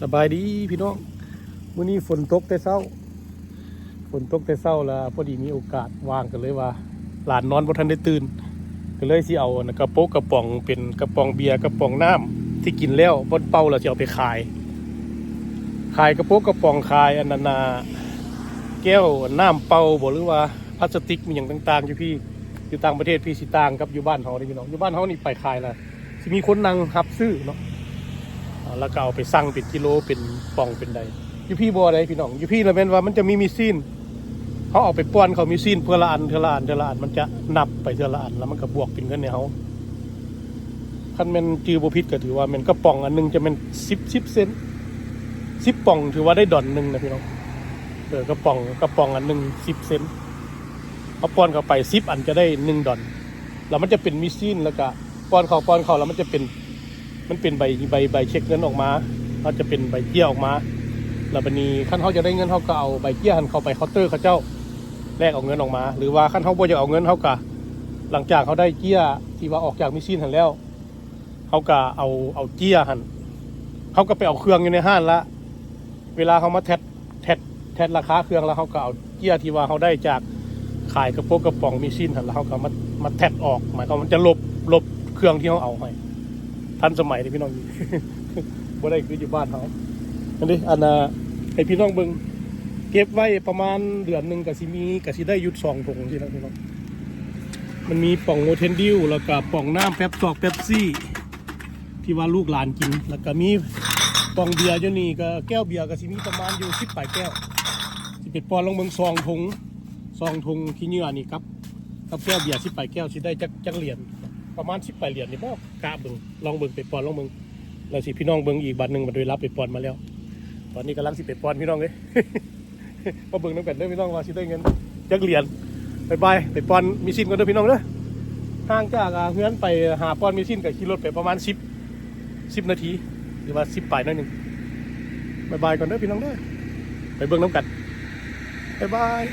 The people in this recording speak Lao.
ສະບາຍດີພີ່ນ້ອງ, ມື້ນີ້ຝົນຕົກແຕ່ເຊົ້າ, ຝົນຕົກແຕ່ເຊົ້າລະ ພໍດີມີໂອກາດວ່າງ ກໍເລີຍວ່າຫຼານນອນບໍ່ທັນໄດ້ຕື່ນ ກໍເລີຍຊິເອົາອັນນະ ກະໂປະກະປ໋ອງ ເປັນກະປ໋ອງເບຍ ກະປ໋ອງນ້ຳທີ່ກິນແລ້ວ ບໍ່ເປົ່າແລ້ວ ຊິເອົາໄປຂາຍ, ຂາຍກະໂປະກະປ໋ອງ ຂາຍອັນນັ້ນນະ ແກ້ວນ້ຳເປົ່າບໍ ຫຼືວ່າພລາສຕິກ ມີຫຍັງຕ່າງໆ ຢູ່ພີ້. ຢູ່ຕ່າງປະເທດພີ້ຊິຕ່າງກັບຢູ່ບ້ານເຮົາເດ້ພີ່ນ້ອງ, ຢູ່ບ້ານເຮົານີ້ໄປຂາຍລະ ຊິມີຄົນນັ່ງຮັບຊື້ເນາະ ແລ້ວກໍເອົາໄປຊັ່ງເປັນກິໂລ ເປັນປ່ອງເປັນໃດ. ຢູ່ພີ້ບໍ່ໄດ້ພີ່ນ້ອງ, ຢູ່ພີ້ລະແມ່ນວ່າມັນຈະມີມີຊີນ ເຮົາເອົາໄປປ້ອນເຂົ້າມີຊີນເທື່ອລະອັນ ເທື່ອລະອັນ ເທື່ອລະອັນ ມັນຈະນັບໄປເທື່ອລະອັນ ແລ້ວມັນກໍບວກເປັນເງິນໃຫ້ເຮົາ. ຄັນແມ່ນຈື່ບໍ່ຜິດກໍຖືວ່າແມ່ນກະປ໋ອງອັນໜຶ່ງຈະແມ່ນສິບ ສິບເຊັນ, ສິບປ່ອງຖືວ່າໄດ້ດອນໜຶ່ງນະພີ່ນ້ອງ. ເອີ ກະປ໋ອງ ກະປ໋ອງອັນໜຶ່ງສິບເຊັນ ເຮົາປ້ອນເຂົ້າໄປສິບອັນຈະໄດ້ໜຶ່ງດອນ, ແລ້ວມັນຈະເປັນມີຊີນ ແລ້ວກະປ້ອນເຂົ້າ ປ້ອນເຂົ້າ ແລ້ວມັນຈະເປັນ ມັນເປັນໃບ ໃບ ໃບເຊັກເງິນອອກມາ, ເຮົາຈະເປັນໃບເຈ້ຍອອກມາ. ແລ້ວບາດນີ້ຄັນເຮົາຢາກໄດ້ເງິນ ເຮົາກໍເອົາໃບເຈ້ຍຫັ້ນເຂົ້າໄປເຄົາເຕີເຂົາເຈົ້າ ແລກເອົາເງິນອອກມາ, ຫຼືວ່າຄັນເຮົາບໍ່ຢາກເອົາເງິນ ເຮົາກໍ ຫຼັງຈາກເຮົາໄດ້ເຈ້ຍທີ່ວ່າອອກຈາກມີຊີນຫັ້ນແລ້ວ ເຮົາກໍເອົາ ເອົາເຈ້ຍຫັ້ນ ເຮົາກໍໄປເອົາເຄື່ອງຢູ່ໃນຮ້ານລະ ເວລາເຮົາມາແທັດ ແທັດ ແທັດລາຄາເຄື່ອງ ແລ້ວເຮົາກໍເອົາເຈ້ຍທີ່ວ່າເຮົາໄດ້ຈາກຂາຍກະໂປະກະປ໋ອງມີຊີນຫັ້ນ ແລ້ວເຮົາກໍມາ ມາແທັດອອກ, ໝາຍຄວາມວ່າມັນຈະລົບ ລົບເຄື່ອງທີ່ເຮົາເອົາໃຫ້. ທັນສະໄໝເດ້ພີ່ນ້ອງ, ບໍ່ໄດ້ຄືຢູ່ບ້ານເຮົາ. ອັນນີ້ ອັນນ່າ ໃຫ້ພີ່ນ້ອງເບິ່ງ ເກັບໄວ້ປະມານເດືອນໜຶ່ງກໍຊິມີ ກໍຊິໄດ້ຢູ່ສອງຖົງຊີ້ນະພີ່ນ້ອງ. ມັນມີປ່ອງໂມເທັນດິວ ແລ້ວກໍປ່ອງນ້ຳແປັບຊອກ ເປັບຊີ ທີ່ວ່າລູກຫຼານກິນ, ແລ້ວກໍມີປ່ອງເບຍຢູ່ນີ້ ກໍແກ້ວເບຍກໍຊິມີປະມານຢູ່ສິບປາຍແກ້ວ. ຊິໄປປ້ອນລອງເບິ່ງສອງຖົງ ສອງຖົງຂີ້ເຫຍື້ອນີ້ກັບ ກັບແກ້ວເບຍສິບປາຍແກ້ວ ຊິໄດ້ຈັກ ຈັກຫຼຽນ, ປະມານສິບປາຍຫຼຽນນີ້ບໍ ກະເບິ່ງ ລອງເບິ່ງ ໄປປ້ອນລອງເບິ່ງ. ແລ້ວຊິພີ່ນ້ອງເບິ່ງອີກບາດໜຶ່ງ ບັດເວລາໄປປ້ອນມາແລ້ວ. ຕອນນີ້ກຳລັງຊິໄປປ້ອນພີ່ນ້ອງເອີຍ. ມາເບິ່ງນຳກັນເດີພີ່ນ້ອງ ວ່າຊິໄດ້ເງິນຈັກຫຼຽນ. ບາຍບາຍ ໄປປ້ອນມີຊີນກ່ອນເດີພີ່ນ້ອງເດີ. ຫ່າງຈາກ ອ່າ ເຮືອນໄປຫາປ້ອນມີຊີນກໍຂີ່ລົດໄປປະມານສິບ ສິບນາທີ ຫຼືວ່າສິບປາຍໜ້ອຍໜຶ່ງ. ບາຍບາຍກ່ອນເດີພີ່ນ້ອງເດີ, ໄປເບິ່ງນຳກັນ. ບາຍບາຍ.